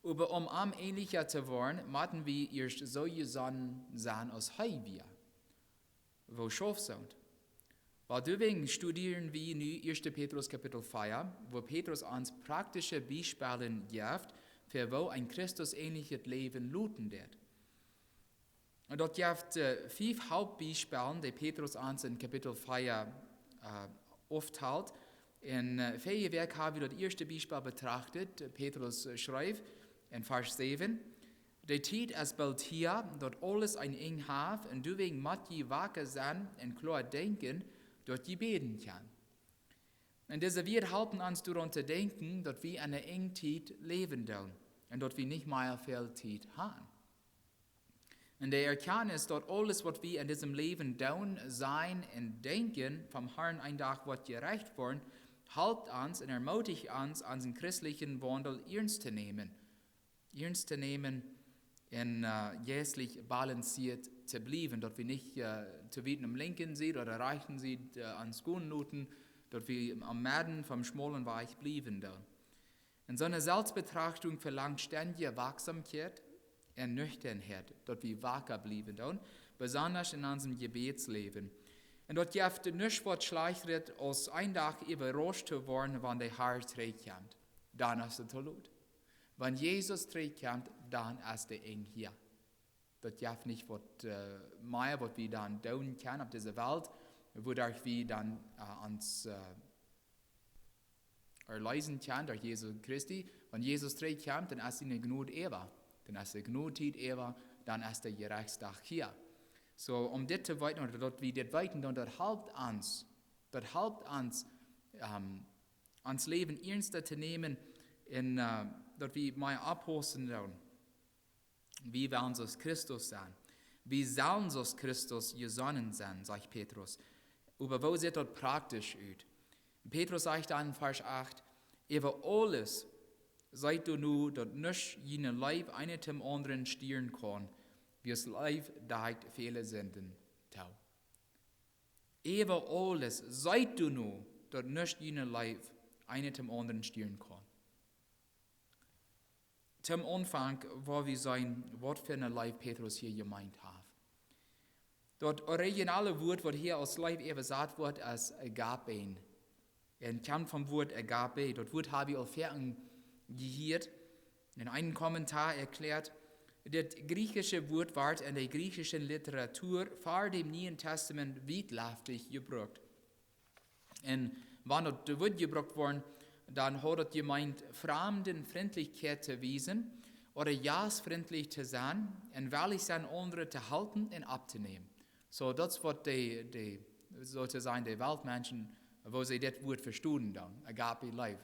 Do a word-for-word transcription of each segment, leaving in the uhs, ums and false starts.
Oba om am änelja to woaren, motten wie ieescht soo jesonnen sennen aus hee wia. Woo schauft soont? Well, doawäajen studieren wie nu Ieeschte Petrus Kapitel vea, wua Petrus ons praktische Biespels jeft, fa woo een Christus äneljet Läwen loten deit. Un daut jeft, äh, fief Hauptbiespels, dee Petrus ons en Kapitel vea, äh, auftalt. En, äh, verje Wäakj ha wie daut ieeschte Biespel betracht. Petrus, äh, schrift en Varsch säwen: "De Tiet es boolt hia, daut aules een Enj haft, un doawäajen mott jie waka sennen un kloa denkjen, daut jie bäden kjennen." Un dise Wieed halpen ons doaraun to denkjen, daut wie en eene Enjtiet läwen doonen un daut wie nich mea väl Tiet haben. Un de Erkjantnis, daut aules, waut wie en disem Läwen doonen, sajen un denkjen, vom Harn een Dach woat jerecht woaren, halpt ons un ermutigt ons, onsen christlichen Waundel iernst to nämen. Iernst to nämen un, äh, jeistlich balanciert to bliewen, daut wie nich, äh, to wiet aum linkjen Sied ooda rajchten Sied, äh, ons gonen loten, daut wie aum Medden vom schmaulen Wajch bliewen doonen. Un soone Selfstbetrachtunk velangt stendje Wachsamkeit un Nuchternheit, daut wie waka bliewen doonen, besonda en onsem Jebädsläwen. Un daut jeft nuscht waut schlajchtret, aus een Dach äwarauscht to woaren, wan de Har trigjkjemt. Dan es et too lot. Wan Jesus trigjkjemt, dan es de Enj hia. Daut jeft nich waut, äh, mea, waut wie dan doonen kjennen opp dise Welt, wuaderch wie dan, äh, ons, äh, erleesen kjennen derch Jesus Christus. Wan Jesus trigjkjemt, dan es siene Jnod äwa. Dan es de Jnodtiet äwa, dan es de Jerechtsdach hia. Soo, om dit to weeten, ooda daut wie dit weeten, dan daut halpt ons, daut halpt ons, ähm, ons Läwen iernsta to nämen un, äh, daut wie mea oppaussen doonen. Wie wellen soo aus Christus sennen. Wie sellen soo aus Christus jesonnen sennen, sajcht Petrus. Oba woo sitt daut praktisch ut? Petrus sajcht dan en Varsch acht: "Äwa aules seet doano, daut nuscht june Leew eena däm aundren stieren kaun, wiels Leew dakjt väle Sinden too." Äwa aules seet doano, daut nuscht june Leew eena däm aundren stieren kaun. Toom Aunfank woa wie seenen, waut fa eene Leew Petrus hia jemeent haft. Daut originale Wuat, waut hia aus Leew äwasat woat, es Agape. Un kjemt vom Wuat Agape. Daut Wuat hab wie aul väl jehieet. En een Kommentar erkjläat: "Dit griechische Wuat woat en de griechische Literatua ver däm Nieen Tastament wietleftich jebrukt." Un wan daut Wuat jebrukt woat, dan haft daut jemeent, Framdenfrintlichkjeit to wiesen ooda jastfrintlich to sennen un wellich sennen, aundre to halpen un opptonämen. Soo, daut es waut de, de, soo to sajen, de Weltmenschen, woo see dit Wuat vestonen dan, Agape Leew.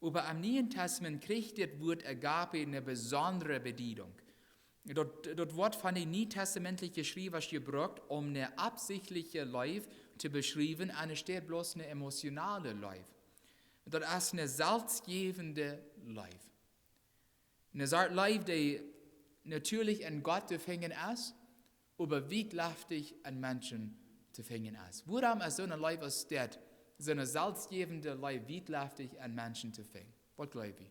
Oba em Nieen Tastament kjricht dit Wuat Agape eene besondre Bediedunk. Daut, daut woat von de nietestamentliche Schriewasch jebrukt, om eene aufsichtliche Leew to beschriewen, enne Städ bloos eene emotionale Leew. Daut es eene selfstjäwende Leew. Eene Sort Leew, dee natieelich en Gott to finjen es, oba wietleftich en Menschen to finjen es. Wuarom es soone Leew aus dit, soone selfstjäwende Leew wietleftich en Menschen to finjen? Waut jleew jie?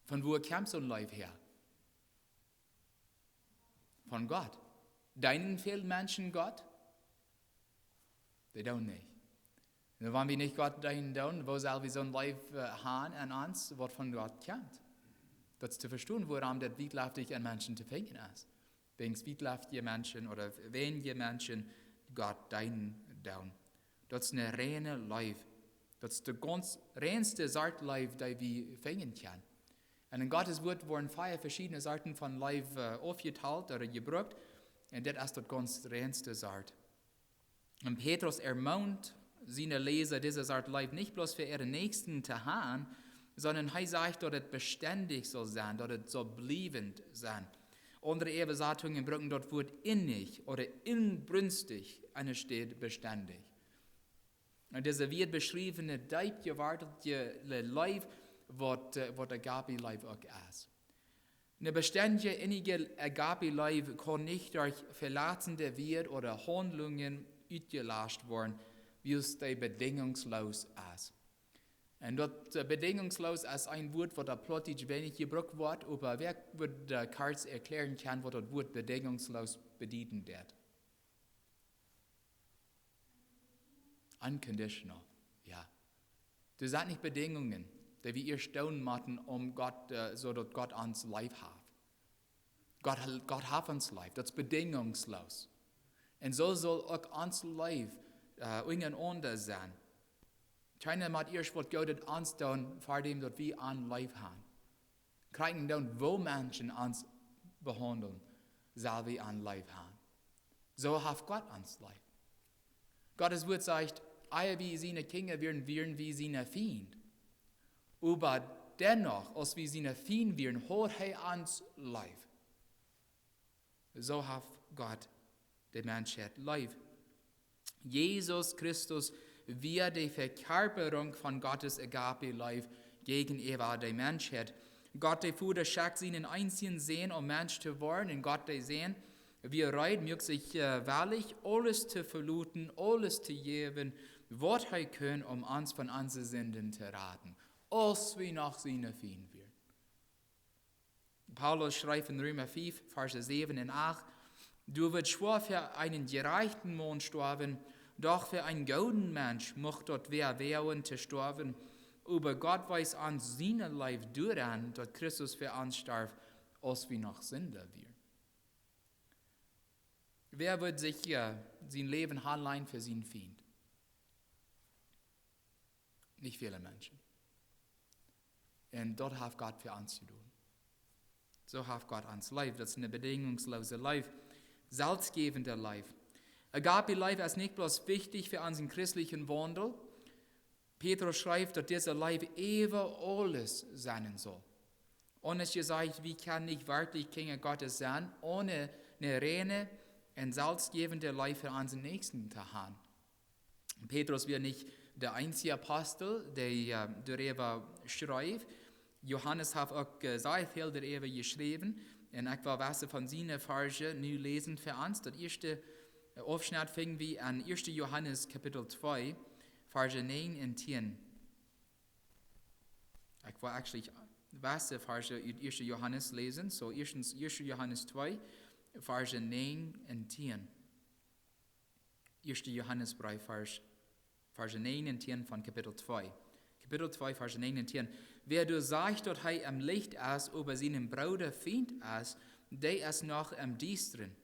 Von wua kjemt soone Leew häa? Von Gott. Deenen väl Menschen Gott? Dee doonen nich. Un wan wie nich Gott deenen doonen, woo sell wie soone Leew, äh, haben en ons, waut von Gott kjemt? Daut es to vestonen, wuarom daut wietleftich en Menschen to finjen es. Wäajen wietleftje Menschen ooda weinje Menschen Gott deenen doonen. Daut es eene reine Leew. Daut es de gaunz reinste Sort Leew, dee wie finjen kjennen. Un en Gott sien Wuat woaren väl veschiedne Sorten von Leew, äh, oppjetalt ooda jebrukt. Un dit es daut gaunz reinste Sort. Un Petrus ermoont siene Läsa, dise Sort Leew nich bloos fa äare Näakjsten to haben, sonda hee sajcht, daut et bestendich saul sennen, daut et saul bliewent sennen. Aundre Äwasatungen brucken daut Wuat innich ooda inbrinschtich enne Städ bestendich. Un dise wieet beschrieft eene deep jewortelte Leew, waut, äh, waut Agape Leew uk es. Eene bestendje, innje Agape Leew kaun nich derch veletzende Wieed ooda Haundlungen utjelascht woaren, Wiels dee bedingungslos es. Un daut, äh, bedingungslos es een Wort, waut opp Plautdietsch weinich jebrukt woat, oba wäa wudd, äh, kort erkjläaren kjennen, waut daut Wort bedingungslos bedieden deit? Unconditional, jo. Doa sent nich Bedingungen, dee wie ieescht doonen motten, om Gott, äh, soo daut Gott ons leef haft. Gott, Gott haft ons leef, daut es bedingungslos. Un soo saul uk ons Leew, äh, unjarenaunda sennen. Kjeena mott ieescht waut Goodet ons doonen, ver däm daut wie am leef haben. Krakjt dan, woo Menschen ons behaundlen, sell wie am leef haben. Soo haft Gott ons leef. Gott sien Wort sajcht, ea wie siene Kjinja wieren, wieren wie siene Fiend. Oba dennoch, aus wie siene Fiend wieren, haud hee ons leef. Soo haft Gott de Menschheit leef. Jesus Christus wia de Vekjarperunk von Gott siene Agape Leew jäajenäwa de Menschheit. Gott de Voda schekjt sienen eensjen Sän, om Mensch to woaren, un Gott de Sän wia reed, muak sikj, äh, wellich, aules to veloten, aules to jäwen, waut hee kunn, om ons von onse Sinden to raden, aus wie noch siene Fiend wieren. Paulus schrift en Reema fiew, Varsch säwen un acht: "Doa woat schwoa fa eenen jerajchten Maun stoawen, doch fa eenen gooden Mensch mucht daut wea woagen to stoawen. Oba Gott wiest ons siene Leew doaraun, daut Christus fa ons storf, aus wie noch Sinda wieren." Wäa wudd sikj, äh, sien Läwen hanlajen fa sienen Fiend? Nich väle Menschen. Un daut haft Gott fa ons jedonen. Soo haft Gott ons leef. Daut es eene bedingungslose Leew, selfstjäwende Leew. Agape Leew es nich bloos wichtich fa onsen christlichen Waundel. Petrus schrift, daut dise Leew äwa aules sennen saul. Un aus jesajcht, wie kjennen nich werkjlich Kjinja Gottes sennen, onen eene reine un selfstjäwende Leew fa onsen Näakjsten to haben. Petrus wia nich de eensja Apostel, dee, äh, doaräwa schreef. Johanes haft uk, äh, sea väl doaräwa jeschräwen. Un ekj well wesse von siene Varsch nu läsen fa ons. Daut ieeschte, äh, Aufschnett finj wie aun ieeschte Johanes Kapitel twee, Varsch näajen un tieen. Ekj well actually wesse Varsch ut ieeschte Johanes läsen. So, ieeschtens ieeschte Johanes twee, Varsch näajen un tieen. Ieeschte Johanes Breef, Varsch, Varsch näajen un tieen von Kapitel twee. Kapitel twee, Varsch näajen un tieen. Wäa doa sajcht, daut hee em Licht es, oba sienen Brooda Fient es, dee es noch em Diestren.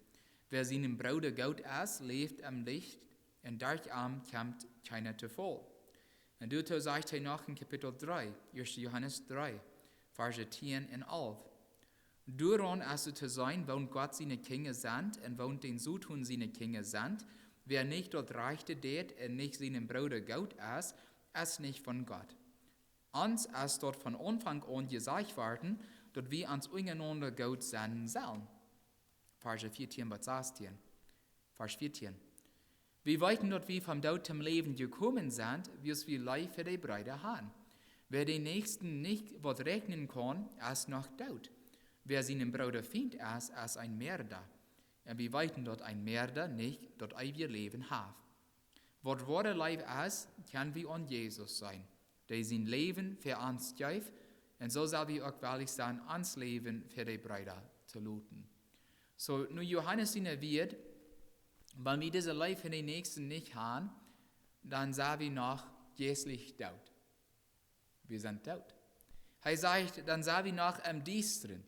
Wäa sienen Brooda goot es, läft em Licht, un derch am kjemt kjeena to Faul. Un doatoo sajcht hee noch en Kapitel dree, ieeschte Johanes dree, Varsch tieen un alf. Doaraun es et to seenen, woont Gott siene Kjinja sent un woont dän Soton siene Kjinja sent. Wäa nich daut Rajchte deit un nich sienen Brooda goot es, es nich von Gott. Ons es daut von Aunfank aun jesajcht worden, daut wie ons unjarenaunda goot sennen sellen. Varsch vieetieen bat sastieen. Varsch vieetieen. Wie weeten, daut wie vom Doot toom Läwen jekomen sent, wiels wie Leew fa de Breeda haben. Wäa dän Näakjsten nich waut räakjnen kaun, es noch doot. Wäa sienen Brooda Fient es, es een Merda. Un wie weeten, daut een Merda nich daut eewje Läwen haft. Waut woare Leew es, kjenn wie aun Jesus seenen, dee sien Läwen fa ons jeef, un soo sell wie uk wellich sennen, ons Läwen fa de Breeda to loten. So, no Johanes siene Wieed, wan wie dise Leew fa dän Näakjsten nich haben, dan sent wie noch jeistlich doot. Wie sent doot. Hee sajcht, dan sent wie noch em Diestren.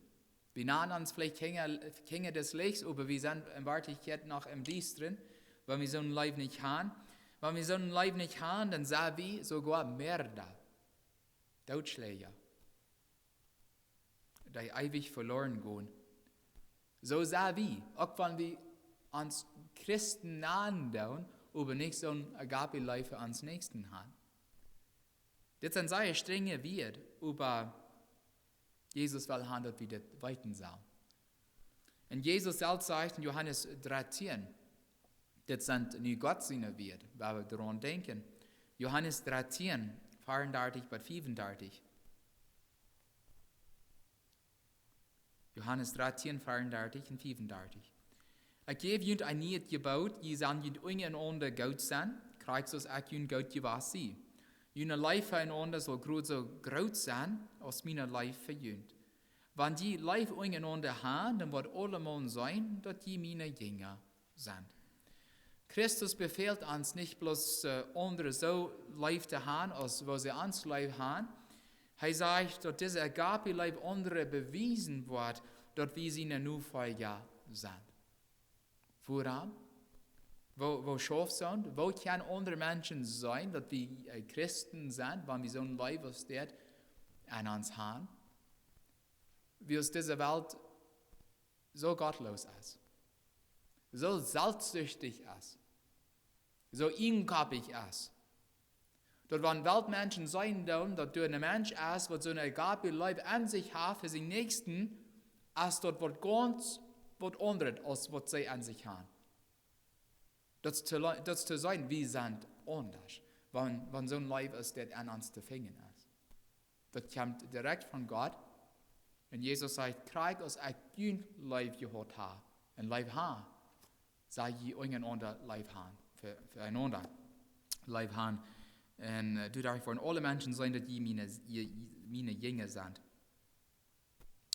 Wie nanen ons veleicht Kjinja, Kjinja des Lichts, oba wie sent en Werkjlichkjeit noch em Diestren, wan wie soone Leew nich haben. Wan wie soone Leew nich haben, dan sent wie soogoa Merda, Dootschläaja, dee eewich veloren gonen. Soo sent wie, uk wan wie ons Christen nanen doonen, oba nich soone Agape Leew fa ons Näakjsten haben. Dit sent sea strenje Wieed, oba Jesus well haben, daut wie dit weeten sellen. Un Jesus selfst sajcht en Johanes dartieen, dit sent nu Gott siene Wieed, wua wie doaraun denkjen. Johanes dartieen, veeaundartich bat fiefundartich. Johanes dartieen, veeaundartich un fiefundartich. Ekj jäw junt een nieet Jeboot, jie sellen junt unjarenaunda goot sennen. Krakjt soo aus ekj junt goot jewast sie. June Leew fa eenaunda saul krakjt soo groot sennen aus miene Leew fa junt. Wan jie Leew unjarenaunda haben, dan woat aulemaun seenen, daut jie miene Jinja sent. Christus befält ons nich bloos, äh, aundre soo leew to haben, aus woo see ons leew haben. Hee sajcht, daut dise Agape-Leew aundre bewiesen woat, daut wie siene Nofolja sent. Wuarom? Woo, woo schauft soont? Woo kjennen aundre Menschen seenen, daut wie, äh, Christen sent, wan wie soone Leew aus dit aun ons haben? Wiels dise Welt soo gottloos es, soo selfstsüchtig es, soo ieejenkoppich es, daut wan Weltmenschen seenen doonen, daut doa een Mensch es, waut soone Agape-Leew aun sikj haft fa sienen Näakjsten, es daut waut gaunz waut aundret aus waut see aun sikj haben. Daut es to le-, daut es to seenen, wie sent aundasch, wan, wan soone Leew aus dit aun ons to finjen es. Daut kjemt direkt von Gott. Un Jesus sajcht, krakjt aus ekj junt leew jehaut hab, un leew hab, sell jie unjarenaunda leew haben, fa, fa eenaunda leew haben. Un, äh, doaderch woaren aule Menschen seenen, daut jie miene, jie, miene Jinja sent.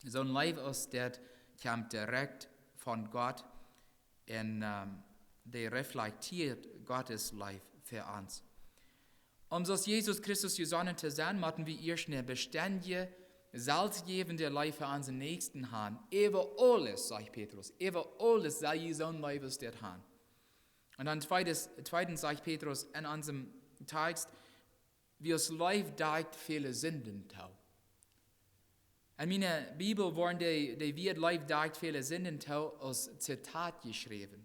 Soone Leew aus dit kjemt direkt von Gott un, ähm, dee reflektieet Gottes Leew fa ons. Om soo aus Jesus Christus jesonnen to sennen, motten wie ieescht eene bestendje, selfstjäwende Leew fa onsen Näakjsten haben. Äwa aules, sajcht Petrus, äwa aules sell jie soone Leew aus dit haben. Un dan tweedens, tweedens sajcht Petrus en onsem Tekjst, wiels Leew dakjt väle Sinden too. En miene Bibel woaren dee, dee Wieed Leew dakjt väle Sinden too aus Zitat jeschräwen.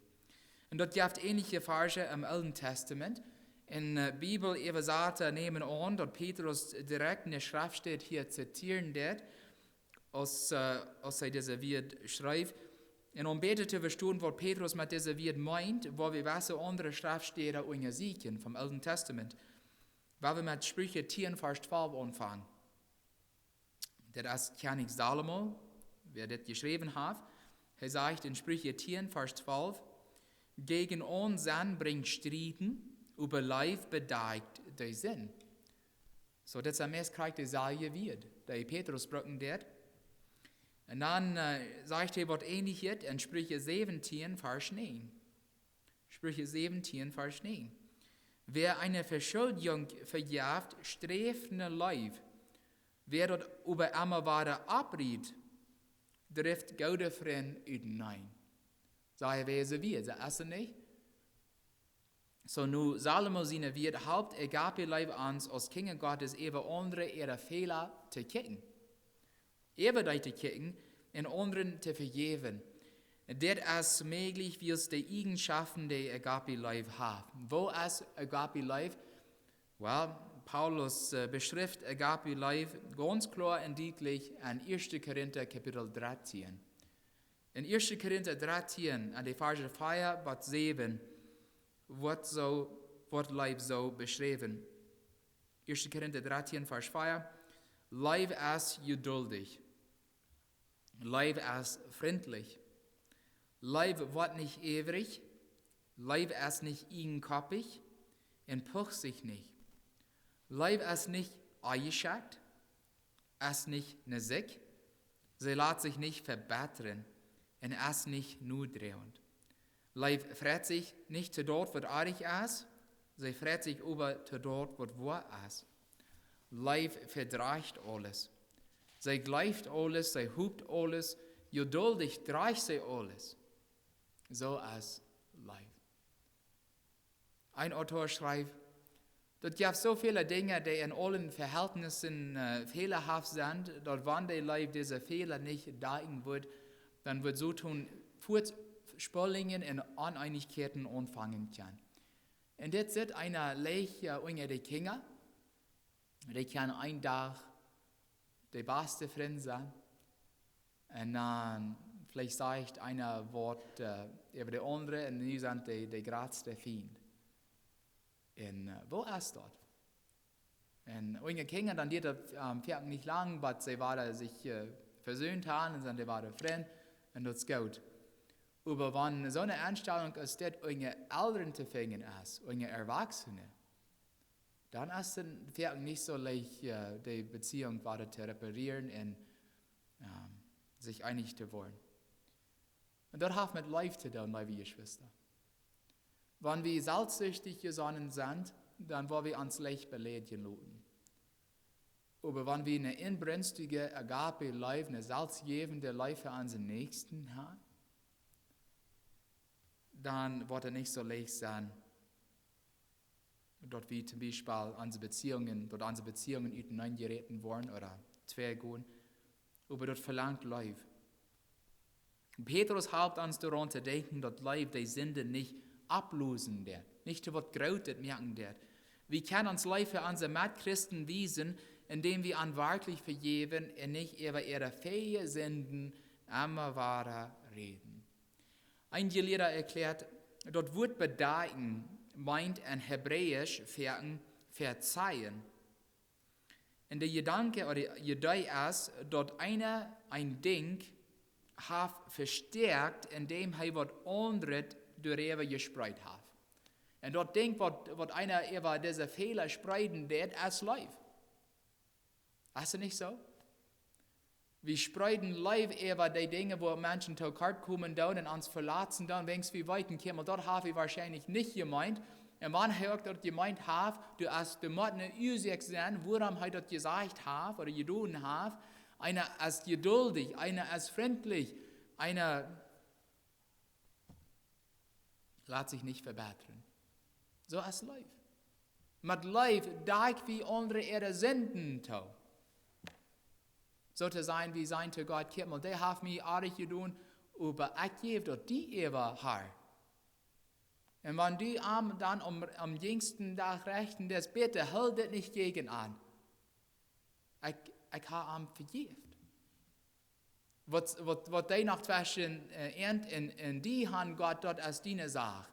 Un daut jeft änelje Varsch em Oolen Tastament. Un, äh, Bibeläwasata nämen aun, daut Petrus direkt eene Schreftstäd hia zitieren deed, aus, äh, aus hee dise Wieed schreef. Un om bäta to vestonen, waut Petrus met dise Wieed meent, woa wie wesse aundre Schreftstäden unjasieekjen vom Oolen Tastament. Woa wie met Spricha tieen, Varsch twalf aunfangen. Daut es Kjennich Salomo, wäa dit jeschräwen haft. Hee sajcht en Spricha tieen, Varsch twalf: Jäajenaun senn brinjt Strieden, oba Leew bedakjt de Sind. Soo, daut sent meist krakjt deeselwje Wieed, dee Petrus brucken deed. Un dan, äh, sajcht hee waut Äneljet en Spricha säwentieen, Varsch näajen. Spricha säwentieen, Varsch näajen. Wäa eene Veschuldjunk vejeft, sträft no Leew. Wäa daut oba emma wada oprieet, drift goode Frind uteneen. Saj wäa soo wia, soo es et nich? Soo nu Salomo siene Wieed: Halpt Agape Leew ons aus Kjinja Gottes äwa aundre äare Fäla to kjikjen, äwa dee to kjikjen un aundren to vejäwen. Dit es mäajlich, wiels de Ieejenschoften, dee Agape Leew haft. Waut es Agape Leew? Well, Paulus, äh, beschrift Agape Leew gaunz kloa un dietlich en ieeschte Korinta Kapitel dartieen. En ieeschte Korinta dartieen, en de Varsch vea bat säwen, woat soo, woat Leew soo beschräwen. Ieeschte Korinta dartieen, Varsch vea: Leew es jeduldich. Leew es frintlich. Leew woat nich äwrich. Leew es nich ieejenkoppich un pucht sikj nich. Leew es nich onjeschekjt, es nich nesikj, see lat sikj nich vebittren un es nich nodroagent. Leew freit sikj nich to daut, waut oajch es, see freit sikj oba to daut, waut woa es. Leew vedrajcht aules. See jleeft aules, see hopt aules, jeduldich dracht see aules. Soo es Leew. Een Autor schrift: Daut jeft soo väle Dinja, dee en aule Vehältnissen, äh, fälahauft sent, daut wan de Leew dise Fäla nich dakjen wudd, dan wudd soo tun fuaz Spaulinjen un Oneenichkjeiten aunfangen kjennen. Un dit sitt eena leicht, äh, unja de Kjinja. Dee kjennen een Dach de baste Frind sennen. Un dan veleicht sajcht eena waut, äh, äwa de aundre un nu sent dee de jratste Fiend. Un, äh, woo es daut? Un unja Kjinja, dan diet daut, ähm, foaken nich lang, bat see wada sikj, äh, vesöhnt haben un sent dee wada Frind. Un daut es goot. Oba wan soone Enstalunk aus dit unja Elren to finjen es, unja Erwachsene, dan es et foaken nich soo leicht, äh, de Beziehunk wada to reparieren un, ähm, sikj eenich to woaren. Un daut haft met Leew to doonen, leewe Jeschwista. Wan wie selfstsichtich jesonnen sent, dan woa wie ons leicht beleidigen loten. Oba wan wie eene inbrinstige Agape Leew, eene selfstjäwende Leew fa onsen Näakjsten haben, dan woat et nich soo leicht sennen, daut wie toom Biespel onse Beziehungen, daut onse Beziehungen utenaunda jeräten woaren ooda twei gonen. Oba daut velangt Leew. Petrus halpt ons doaraun to denkjen, daut Leew de Sind nich auflosen deit, nich to waut Grootet moaken deit. Wie kjennen onse Leew fa onse Metchristen wiesen, endäm wie an werkjlich vejäwen un nich äwa äare väle Sinden emma wada räden. Een Jelieeda erkjläat, daut Wuat bedakjen meent en Hebräisch foaken verzeihen. Un de Jedanke ooda de Idee es, daut eena een Dinkj haft vestäakjt, endäm hee waut aundret doaräwa jespreet haft. Un daut Dinkj, waut, waut eena äwa dise Fäla spreeden deit, es Leew. Es et nich soo? Wie spreeden Leew äwa de Dinja, wua Menschen to kort komen doonen un ons veletzen doonen, wiels wie weeten, kjikj mol, daut haft hee woarschienlich nich jemeent. Un wan hee uk daut jemeent haft, doa es, doa mott eene Uasoak sennen, wuarom hee daut jesajcht haft ooda jedonen haft. Eena es jeduldich, eena es frintlich, eena lat sikj nich vebittren. Soo es Leew. Met Leew dakj wie aundre äare Sinden too. Soo to sajen, wie sajen to Gott: "Kjikj mol, dee haft mie oajch jedonen, oba ekj jäw daut die äwa, Herr. Un wan du am dan aum, aum jinjsten Dach rechten deist, bitte, hool dit nich jäajen am. Ekj, ekj hab am vejäft." Waut, waut, waut dee noch tweschen, äh, an un, un die han, Gott, daut es diene Sach.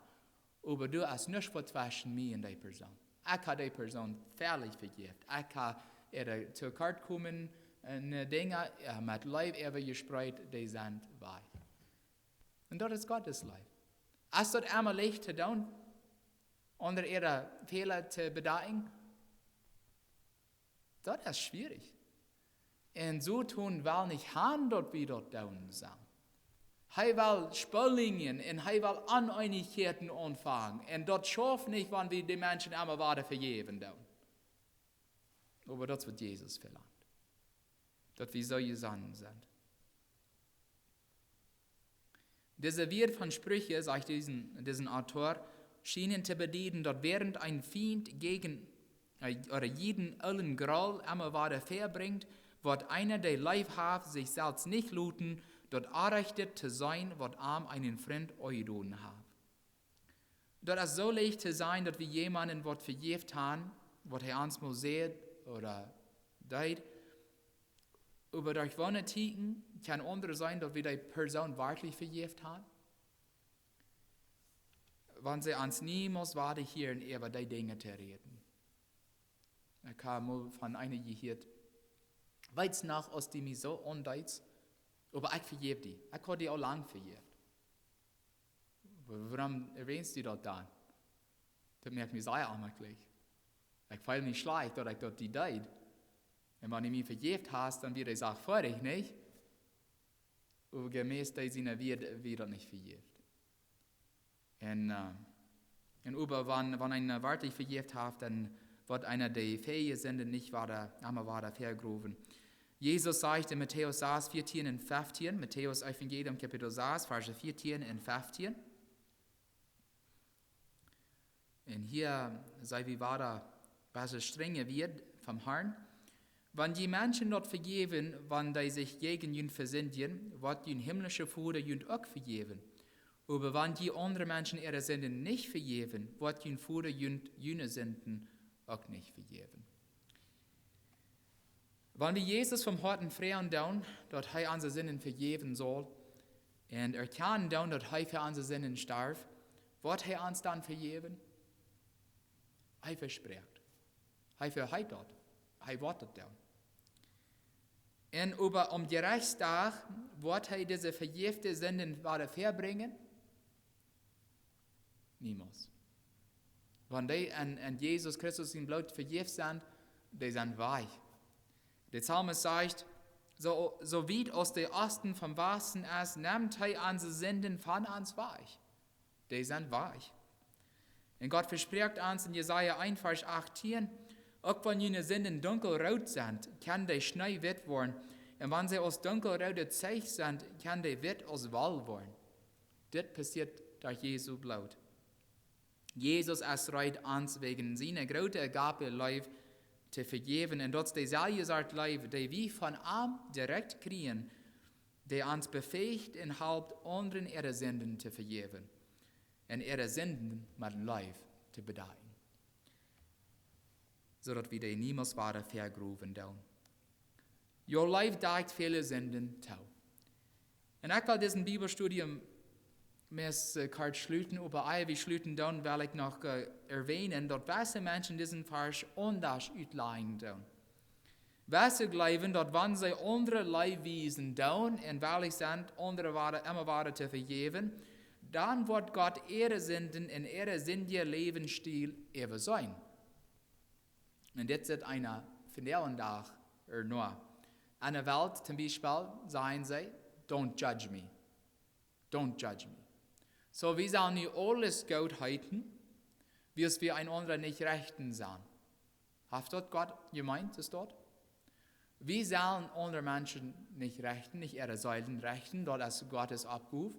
Oba doa es nuscht waut tweschen mie un dee Persoon. Ekj hab dee Persoon foaken vejäft. Ekj hab äare to kort komen, äh, Dinja, äh, met Leew äwa jespreet, dee sent wajch. Un daut es Gottes Leew. Es daut emma leicht to doonen, aundre äare Fäla to bedakjen? Daut es schwierich. Un Soton well nich han, daut wie daut doonen sellen. Hee well Spannungen un hee well Oneenichkjeiten aunfangen. Un daut schauft nich, wan wie de Menschen emma wada vejäwen doonen. Oba daut es, waut Jesus velangt. Daut wie soo jesonnen sent. Dise Wieed von Spricha, sajcht disen, disen Autor, schienen to bedieden, daut wäarent een Fient jäajen, äh, ooda jieda oolen Groll emma wada väabrinjt, woat eena, dee Leew haft, sikj selfst nich loten, daut Oajchte to seenen, waut am eenen Frint aunjedonen haft. Daut es soo leicht to sajen, daut wie jemaunden waut vejäft han, waut hee ons mol säd ooda deed. Oba derch woone Tieekjen kjennen aundre seenen, daut wie dee Persoon werkjlich vejäft han? Wan see ons niemols wada hieren, äwa dee Dinja to räden. Ekj hab mol von eena jehieet: "Weetst noch, aus du mie soo aundeetst? Oba ekj vejeef die. Ekj haud die aul lang vejäft." "Wa-, wuarom erwähnst du daut dan?" "Daut moakt mie sea onjemakjlich. Ekj feel mie schlajcht, daut ekj daut die deed. Un wan du mie vejäft hast, dan wia de Sach foadich, nich?" Oba jemäss dee siene Wieed wia daut nich vejäft. Un, äh, un oba wan, wan eena werkjlich vejäft haft, dan woat eena dee väle Sinden nich wada, emma wada vegrowen. Jesus sajcht en Matäus sas, vieetieen un feftieen, Matäus Evangelium Kapitel sas, Varsch vieetieen un feftieen. Un hia seenen wie wada bie de strenje Wieed vom Herrn. Wan jie Menschen daut vejäwen, wan dee sikj jäajen junt vesindjen, woat jun himlischa Voda junt uk vejäwen. Oba wan jie aundre Menschen äare Sinden nich vejäwen, woat jun Voda junt june Sinden uk nich vejäwen. Wan wie Jesus vom Hoaten froagen doonen, daut hee onse Sinden vejäwen saul, un erkjanen doonen, daut hee fa onse Sinden storf, woat hee ons dan vejäwen? Hee vesprakjt. Hee veheit daut. Hee woat daut doonen. Un oba aum Jerechtsdach woat hee dise vejäfte Sinden wada vebrinjen? Niemols. Wan dee aun, aun Jesus Christus sien Bloot vejäft sent, dee sent wajch. De Psalmist sajcht: "Soo, soo wiet aus de Oosten vom Wasten es, nemt hee onse Sinden von ons wajch." Dee sent wajch. Un Gott vesprakjt ons en Jesaja eent Varsch achtieen: "Uk wan june Sinden dunkelroot sent, kjennen dee schneewitt woaren. Un wan see aus dunkelroode Zeich sent, kjennen dee witt aus Woll woaren." Dit passieet derch Jesu Bloot. Jesus es reed, ons wäajen siene groote Agape Leew to vejäwen. Un daut es deeselwje Sort Leew, dee wie von am direkt kjrieen, dee ons befähigt un halpt, aundre äare Sinden to vejäwen un äare Sinden met Leew to bedakjen, soo daut wie dee niemols wada vegrowen doonen. Jo, Leew dakjt väle Sinden too. Un ekj well disen Bibelstudium meist, äh, kort schluten, oba ea wie schluten doonen, well ekj noch, äh, erwähnen, daut wesse Menschen disen Varsch aundasch utlajen doonen. Wesse jleewen, daut wan see aundre Leew wiesen doonen un wellich sent, aundre wada, emma wada to vejäwen, dan woat Gott äare Sinden un äaren sindjen Läwensstiel äwaseenen. Un dit sitt eena vondoag dän Dach ea no. Aun de Welt toom Biespel sajen see: "Don't judge me. Don't judge me." Soo, wie sellen nu aules goot heeten, wiels wie eenaunda nich rechten sellen. Haft daut Gott jemeent, es daut? Wie sellen aundre Menschen nich rechten, nich äare Seelen rechten, daut es Gott siene Oppgow.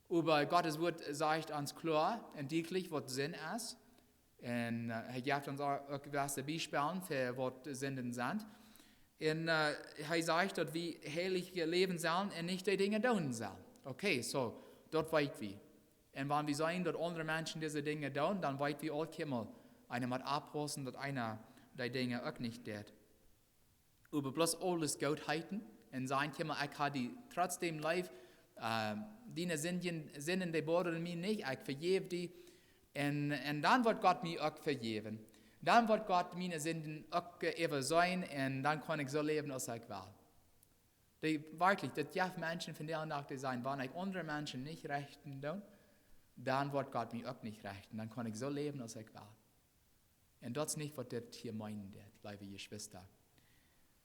Oba Gott sien Wort sajcht ons kloa un dietlich, waut Sind es. Un, äh, hee jeft ons uk, uk jewesse Biespels fa waut Sinden sent. Un, äh, hee sajcht, daut wie heilich läwen sellen un nich dee Dinja doonen sellen. Okay, soo, daut weet wie. Un wan wie seenen, daut aundre Menschen dise Dinja doonen, dan weet wie aul kjeenmol, eena mott oppaussen, daut eena dee Dinja uk nich deit. Oba bloos aules goot heeten un sajen: "Kjikj mol, ekj hab die trotzdäm leef, äh, diene Sinden, Sinden, dee boddren mie nich, ekj vejäw die." Un, un dan woat Gott mie uk vejäwen. Dan woat Gott miene Sinden uk, äh, äwaseenen un dan kaun ekj soo läwen aus ekj well. Dee, werkjlich, daut jeft Menschen vondoag dän Dach, dee sajen: "Wan ekj aundre Menschen nich rechten doo, dan woat Gott mie uk nich rechten. Dan kaun ekj soo läwen aus ekj well." Un daut es nich, waut dit hia meenen deit, leewe Jeschwista.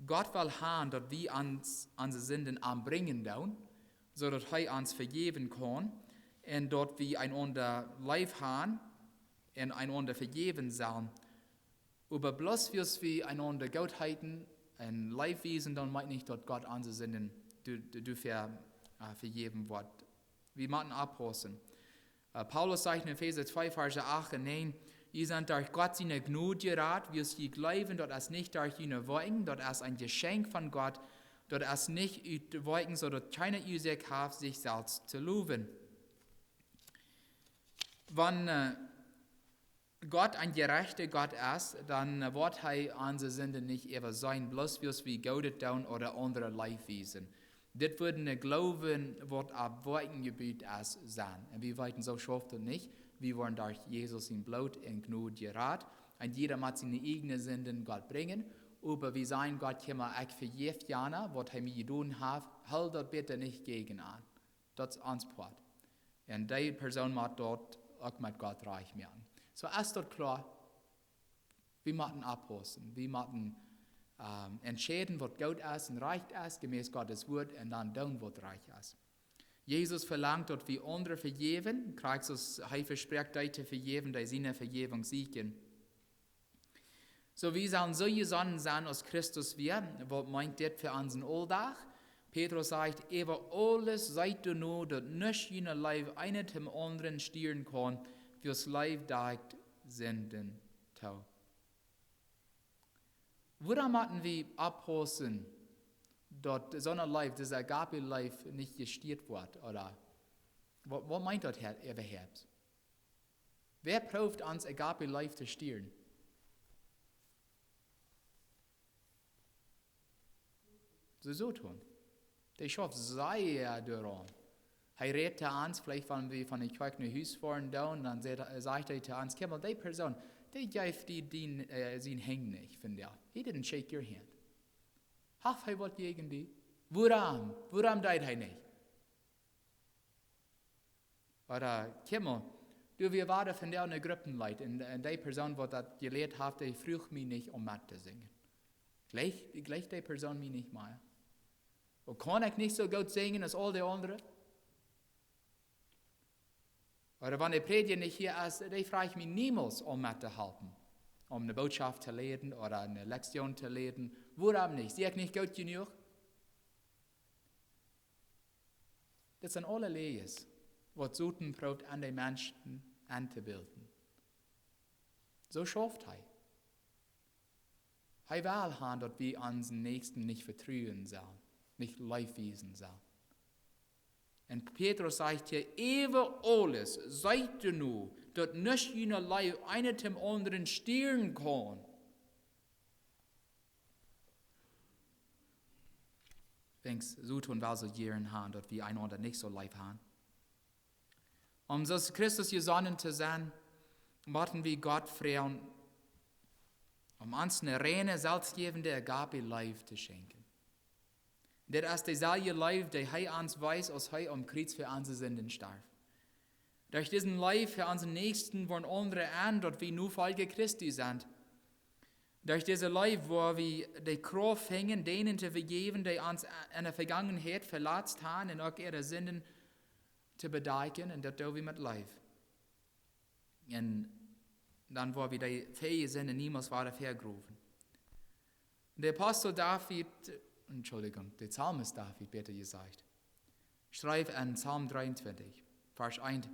Gott well han, daut wie ons, onse Sinden am brinjen doonen, soo daut hee ons vejäwen kaun un daut wie eenaunda leef han un eenaunda vejäwen sellen. Oba bloos wiels wie eenaunda goot heeten un Leew wiesen, dan meent nich, daut Gott onse Sinden do-, do-, doafäa, äh, vejäwen woat. Wie motten oppaussen. Äh, Paulus sajcht en Efeesa twee, Varsch acht un näajen: "Jie sent derch Gott siene Jnod jerat, wiels jie jleewen, daut es nich derch june Woakjen, daut es een Jeschenkj von Gott, daut es nich ut Woakjen, soo daut kjeena Uasoak haft, sikj selfst to lowen." Wan, äh, Gott een jerajchta Gott es, dan, äh, woat hee onse Sinden nich äwaseenen, bloos wiels wie Goodet doonen ooda aundre Leew wiesen. Dit woat een Gloowen, waut opp Woakjen jebut es, sennen. Un wie weeten, soo schauft daut nich. Wie woaren derch Jesus sien Bloot un Jnod jerat. Un jieda mott siene ieejne Sinden Gott brinjen. Oba wie sajen: "Gott, kjikj mol, ekj vejäw jana, waut hee mie jedonen haft, hool daut bitte nich jäajen an." Daut es ons Poat. Un dee Persoon mott daut uk met Gott rajcht moaken. Soo es daut kloa. Wie motten oppaussen. Wie motten, ähm, entscheiden, waut goot es un rajcht es, jemäss Gott sien Wort, un dan doonen, waut rajcht es. Jesus velangt, daut wie aundre vejäwen, krakjt soo aus hee vesprakjt, dee to vejäwen, dee siene Vejäwunk sieekjen. Soo, wie sellen soo jesonnen sennen aus Christus wia. Waut meent dit fa onsen Auldach? Petrus sajcht: "Äwa aules seet doano, daut nuscht june Leew eena däm aundren stieren kaun, wiels Leew dakjt Sinden too." Wuarom motten wie oppaussen, daut soone Leew, dise Agape Leew, nich jestieet woat? Ooda waut, waut meent daut hia äwahaupt? Wäa prooft ons Agape Leew to stieren? De Soton. Dee schauft sea doaraun. Hee rät to ons, veleicht wan wie von de Kjoakj no Hus foaren doonen, dan sajcht, sajcht hee to ons: "Kjikj mol, dee Persoon, dee jeef die dien, äh, sien Henj nich vondoag. He didn't shake your hand." Haft hee waut jäajen die? Wuarom? Wuarom deed hee nich? Ooda kjikj mol, doa wia wada vondoag ne Grupp Lied un, un dee Persoon waut daut jelieet haft, dee fruach mie nich om met to sinjen. Jleicht, jleicht dee Persoon mie nich mea? Ooda kaun ekj nich soo goot sinjen aus aul dee aundre? Ooda wan de Prädja nich hia es, dee fruach mie niemols om met to halpen, om ne Bootschoft to lieren ooda ne Lektion to lieren. Wuarom nich? Sie ekj nich goot jenuach? Dit sent aule Läajes, waut Soton prooft aun de Menschen entobilden. Soo schauft hee. Hee well han, daut wie onsen Näakjsten nich vetruen sellen, nich Leew wiesen sellen. Un Petrus sajcht hia: "Äwa aules, seet doano, daut nuscht june Leew eena däm aundren stieren kaun." Denkjst, Soton well soo jieren han, daut wie eenaunda nich soo leef han. Om soo aus Christus jesonnen to sennen, motten wie Gott froagen, om ons ne reine, selfstjäwende Agape Leew to schenkjen. Dit es deeselwje Leew, dee hee ons wees, aus hee aum Kjriez fa onse Sinden storf. Derch dise Leew fa onsen Näakjsten woaren aundre en, daut wie Nofolja Christi sent. Derch dise Leew woa wie de Krauft finjen, dän to vejäwen, dee ons en de Vegangenheit veletzt han un uk äare Sinden to bedakjen, un daut doo wie met Leew. Un dan woa wie dee fähje Sinden niemols wada vegrowen. De Apostel David, Entschuldigung, de Psalmist David, bäta jesajcht, schreef en Psalm dreeuntwintich, Varsch eent: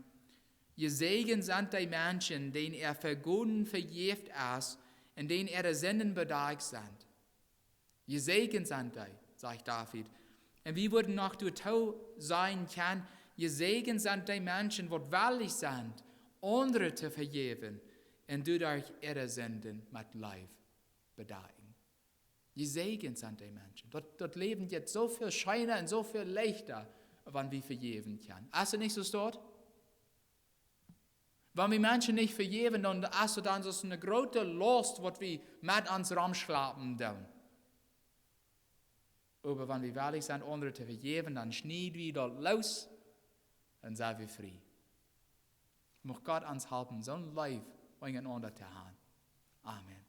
"Jesäajent sent dee Menschen, dän äa Vegonen vejäft es un dän äare Sinden bedakjt sent." Jesäajent sent dee, sajcht David. Un wie wudden noch doatoo sajen kjennen: Jesäajent sent dee Menschen, waut wellich sent, aundre to vejäwen un doaderch äare Sinden met Leew bedakjen. Jesäajent sent dee Menschen. Daut, daut Läwen jeit soo väl scheena un soo väl leichta, wan wie vejäwen kjennen. Es daut nich soo, Stot? Wan wie Menschen nich vejäwen, dan es daut dan soo aus ne groote Laust, waut wie met ons romschlapen doonen. Oba wan wie wellich sent, aundre to vejäwen, dan schnied wie daut loos un sent wie frie. Mucht Gott ons halpen, soone Leew unjarenaunda to han. Amen.